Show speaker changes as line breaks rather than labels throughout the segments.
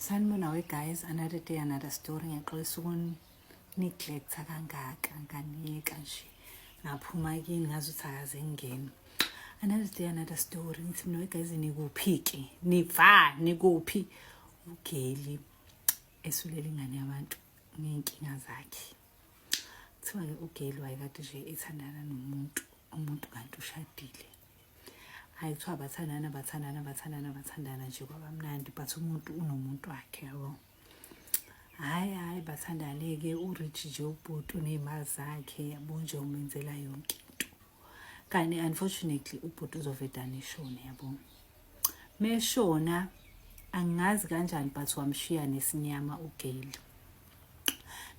Sanibona we guys, another day, another story. Ngiyaxolisa ukuni-neglecta kangaka, nganiyeka nje. Ngaphuma kini ngazi ukuthi akaze ngingene. Another day, another story. Ngithi mina we guys, nikuphi-ke? Niva, nikuphi? Ugeli esulela ingane yabantu ngey'nkinga zakhe. Kuthiwa-ke ugeli wayekade nje ethandana nomuntu, umuntu kanti ushadile. Hhayi, kuthiwa bathandana, bathandana, bathandana, bathandana nje kwaba mnandi, but umuntu unomuntu wakhe, yabo. Hhayi, hhayi, bathandane-ke, u-rich nje ubhuti, uney'mali zakhe, yabo nje umenzela yonke into. Kanti unfortunately ubhuti uzovedane eshone, yabo. Meshona angazi kanjani, but wamshiya nesinyama ugeli.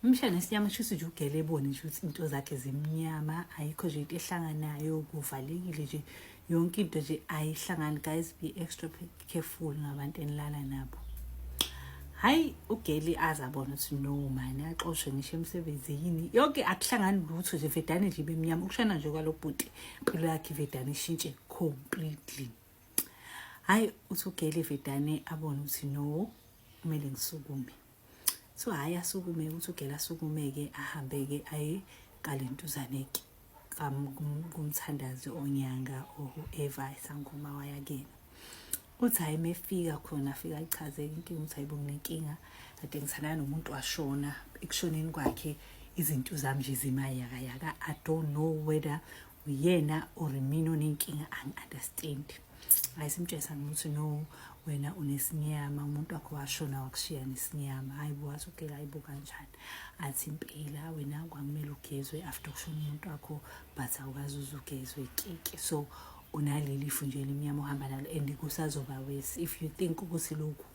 Mshiya nesinyama, shuthi nje ugele ebone nje ukuthi into zakhe zimnyama, ayikho nje into ehlanganayo, kuvalekile nje yonke into nje ayihlangani. Guys, be extra careful ngabantu enilala nabo. Hayi, ugeli azabona ukuthi no man, axoshwe ngisho emsebenzini, yonke akuhlangani lutho nje, vedane nje bemnyama. Ukushana nje kwalo bhuti, impilo yakhe ivedane ishintshe completely. Hayi, uthi ugeli vedane abone ukuthi no, kumele ngisukume. So hhayi, asukume, ukuthi ugela asukume-ke, ahambe-ke aye kalentuzane-ke kumthandazi onyanga or whoever isangoma waya kuyena. Uthi hhayi, mefika khona, afika ayichazeke inkinga ukuthi hayibo, nginenkinga, kade ngithandana nomuntu washona, ekushoneni kwakhe izinto zami nje zimayakayaka. I don't know whether uyena or mina onenkinga, angi-understand. Hayi, simtshela ukuthi no, wena unesinyama, umuntu wakho washona wakushiya nesinyama. Hayi bo, wathi okay, hayi bo, kanjani? Athi impela wena kwakumele ugezwe after kushona umuntu wakho, but awukazi uze ugezwe keke, so unaleli ifu nje elimnyama ohamba nalo and kusazoba worse. If you think ukuthi lokhu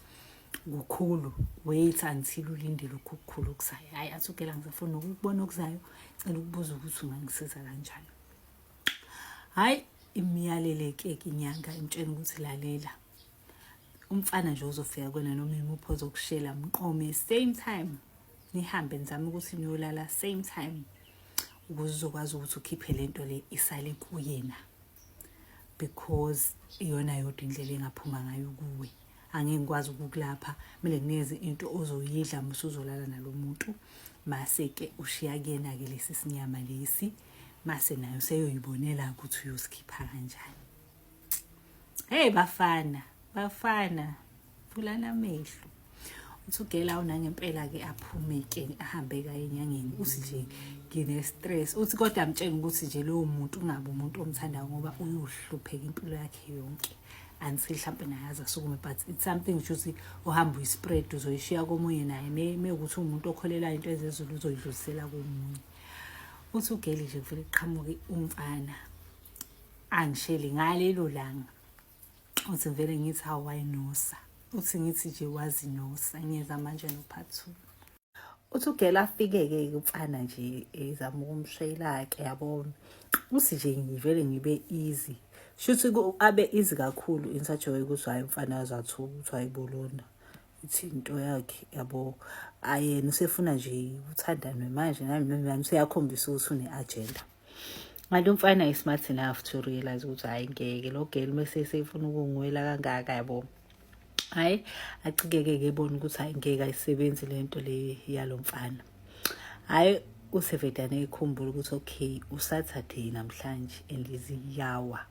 kukhulu, wait until ulinde lokhu kukhulu okuzayo. Hhayi, athi ugela, ngisafuna nokukubona okuzayo, cela ukubuza ukuthi ungangisiza kanjani. Hhayi, imiyalele-ke ke inyanga, imtshela ukuthi lalela, umfana nje uzofika kwena noma imuphi ozokushela, mqome same time, nihambe nizame ukuthi niyolala same time ukuze uzokwazi ukuthi ukhiphe lento le isale kuyena, because iyona yodwa indlela engaphuma ngayo kuwe. Angeke ngikwazi ukukulapha, kumele nginikeze into ozoyidla musuzolala nalo muntu, mase-ke ushiya kuyena-ke lesi sinyama lesi, mase nayo useyoyibonela ukuthi uyosikhipha kanjani. Hey bafana, bafana, vulana amehlo. Uthi ugela unangempela-ke aphume-ke ahambe kaye enyangeni. Uthi nje ngine-stress, uthi kodwa amtshela ukuthi nje lowo muntu ungabe umuntu omthandayo ngoba uyohlupheka impilo yakhe yonke until mhlawumpe naye aze asukume, but it's something nje ukuthi uhamba uyispread, uzoyishiya komunye naye mewukuthi uwumuntu okholelayo into ezezulu, uzoyidlulisela komunye. Uthi ugeli nje kuvele kuqhamuke umfana angisheli ngalelo langa. Uthi vele ngithi hawu, wayinosa. Uthi ngithi nje wazinosa, ngiyeza manje no-part two. Uthi ugela afike-ke umfana nje ezama ukumshayela-ke, yabo. Uthi nje ngivele ngibe easy, shuthi abe easy kakhulu in such a way ukuthi hhayi, umfana azathuka ukuthi hayibo, lona ithi into yakhe, yabo, ayena usefuna nje uthandanwe manje nami nami, useyakhombisa ukuthi une-agenda. Kanti umfana is smart enough to realize ukuthi hhayi, ngeke lo girl mese sefuna ukungiwela kangaka, yabo. Hhayi, acikeke-ke ebona ukuthi hhayi, ngeke ayisebenzi le nto le yalo mfana. Hhayi, usevedane ekhumbula ukuthi okay, uSaturday namhlanje and ziyawa.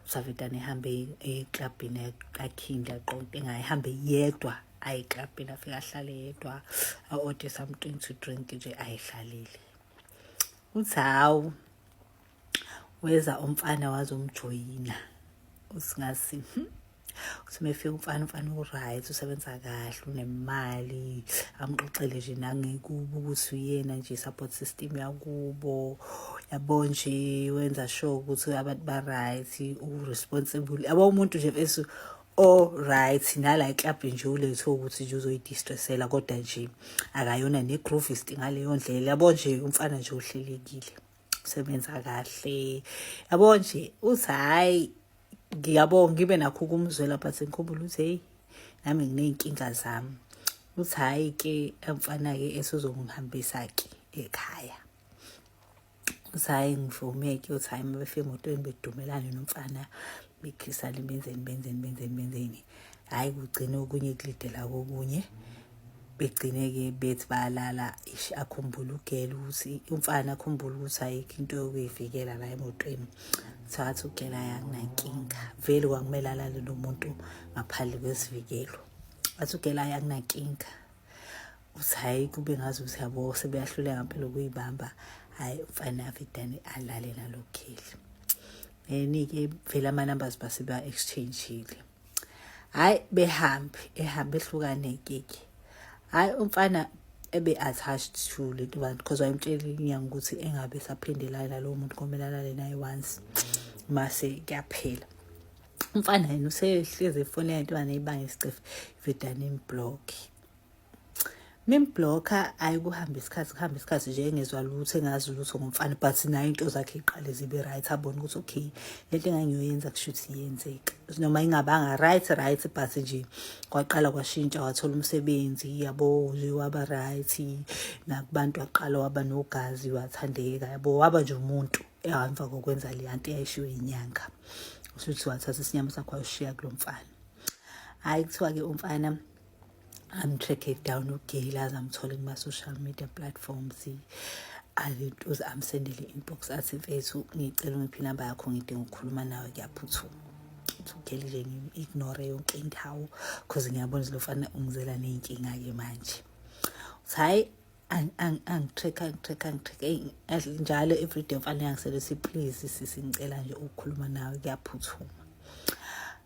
Usavedane ehambe eklabhini kaKhindi, aqonde engayihambe yedwa, aye eklabhini, afike ahlale yedwa, a-order something to drink nje, ayihlalile. Uthi hawu, weza umfana wazomjoyina. Usingasi uthi mefika umfana, umfana u-right, usebenza kahle, unemali, amxoxele nje nangekubo ukuthi uyena nje support system yakubo, yabo nje, wenza sure ukuthi abantu ba-right, u-responsible, yabo, umuntu nje mfethu o-right. Nala eklabhini nje ulethe ukuthi nje uzoyidistressela, kodwa nje akayona ne-groovist ngaleyo ndlela, yabo nje, umfana nje uhlelekile, usebenza kahle, yabo nje. Uthi hhayi, ngiyabonga, ngibe nakho ukumzwela, but ngikhumbula ukuthi hey, nami nginey'nkinga zami. Uthi hhayi-ke, umfana-ke esezongihambisa-ke ekhaya. Uthi hhayi, ngivume-ke. Uthi hhayi, uma befika emotweni bedumelane nomfana, bekhisane, benzeni benzeni benzeni benzeni. Hhayi, kugcine okunye kulidela kokunye. Begcine-ke bethi bayalala, ish, akhumbule ugela ukuthi umfana akhumbule ukuthi ayikho into yokuyivikela la emotweni. Kuthiwa ugela akunankinga, vele kwakumele alale nomuntu ngaphandle kwesivikelo. Athi ugela akunankinga. Uthi hhayi, kube ngazi ukuthi yabo sebeyahluleka ngempela ukuyibamba. Hhayi, umfana avedane alale nalo geli. Then-ke vele ama-numbers base ba-exchange-ile. Hhayi, behambe ehambe ehlukane-ke ke. Hhayi, umfana ebe attached to le ntombazane because wayemtshela inyanga ukuthi engabe esaphindelana nalowo muntu, komele alale naye once mase kuyaphela. Umfana yena usehlezi efonela intombazane eyibanga isicefe, ivedane imblock. Mimblocka, ayi, kuhamba isikhathi, kuhamba isikhathi nje engezwa lutho, engazi lutho ngomfana, but naye into zakhe iqale zibe right, abone ukuthi okay, lento engangiyoyenza kusho ukuthi iyenzeka, noma ingabanga right right, but nje kwaqala kwashintsha, wathola umsebenzi, yabo nje, waba right nakubantu, waqala waba nogazi, wathandeka, yabo, waba nje umuntu emva kokwenza le nto eyayishiwe inyanga. Usuthi wathatha isinyama sakho wayoshiya kulo mfana. Hhayi, kuthiwa-ke umfana am-track down ugeli aze amthole kuma-social media platforms, alentuze amsendele i-inbox, athi, "Mfethu, ngicela ungiphe inamba yakho, ngidinga ukukhuluma nawe, kuyaphuthuma." Uthi ugeli nje, "Ngi-ignore yonke indawo cause ngiyabona ukuthi lo mfana ungizela ney'nkinga-ke manje." Uthi hhayi, angi-track, angi-track, angi-track njalo, everyday umfana yangisele ukuthi, "Please sisi, ngicela nje ukukhuluma nawe, kuyaphuthuma."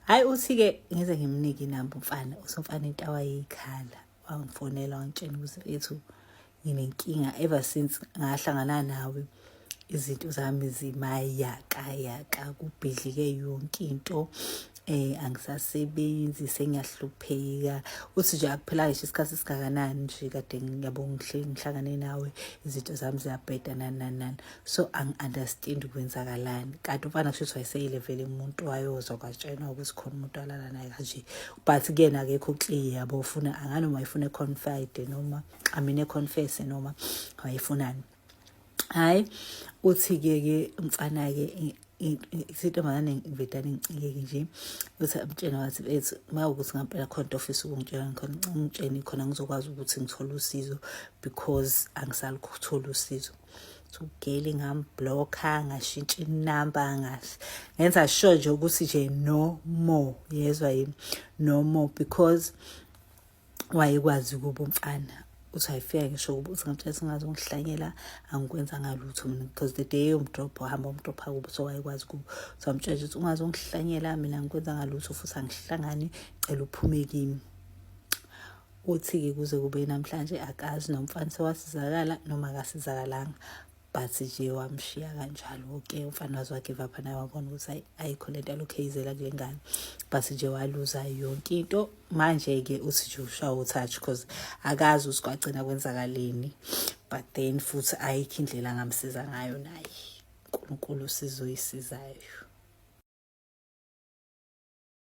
Hhayi, uthi-ke ngize ngimnike inamba umfana. Usumfana into awayeyikhala, wangifonela, wangitshela ukuthi, "Mfethu, nginenkinga, ever since ngahlangana nawe izinto zami zimayakayaka, kubhidlike yonke into, angisasebenzi, sengiyahlupheka." Uthi nje akuphela ngisho isikhathi esingakanani nje kade ngiyabo ngihlangane nawe, izinto zami ziyabheda, nani nani nani, so angi-understand kwenzakalani. Kanti umfana kusho ukuthi wayeseyile vele umuntu, wayozwa kwatshenwa ukuthi khona umuntu alala naye kanje, but kuyena akekho clear, yabo, ufuna anganoma wayefuna e-confide noma, I mean, e-confess noma wayefunani. Hhayi, uthi-ke ke umfana-ke, isintombazane ngivedane ngicikeke nje, uthi amtshena, wathi, "Mfethu, uma ukuthi ngampela khona into ofisa ukungitshela khona, ngitshene khona ngizokwazi ukuthi ngithole usizo because angisaluthola usizo." So ugeli ngamblocka, ngashintsha inamba, ngenza sure nje ukuthi nje no more, yezwa yini, no more, because wayekwazi ukuba umfana uthi ayifika ngisho kuba uthi ngamtshela singaze ungihlanyela, angikwenza ngalutho mina, because the day yomdrop wahamba umdropha kubo, so wayekwazi kubo. So amtshela ukuthi, "Ungaze ungihlanyela mina, angikwenza ngalutho futhi angihlangani, cela uphume kimi." Uthi-ke kuze kube namhlanje akazi nomfana sewasizakala noma akasizakalanga, but nje wamshiya kanjalo-ke umfana, waze wa-give up naye, wabona ukuthi ayikho lento alokhu eyizela kule ngane, but nje waluza yonke into. Manje-ke uthi nje ushawa u-touch because akazi ukuthi kwagcina kwenzakaleni, but then futhi ayikho indlela angamsiza ngayo naye. UNkulunkulu usizo oyisizayo.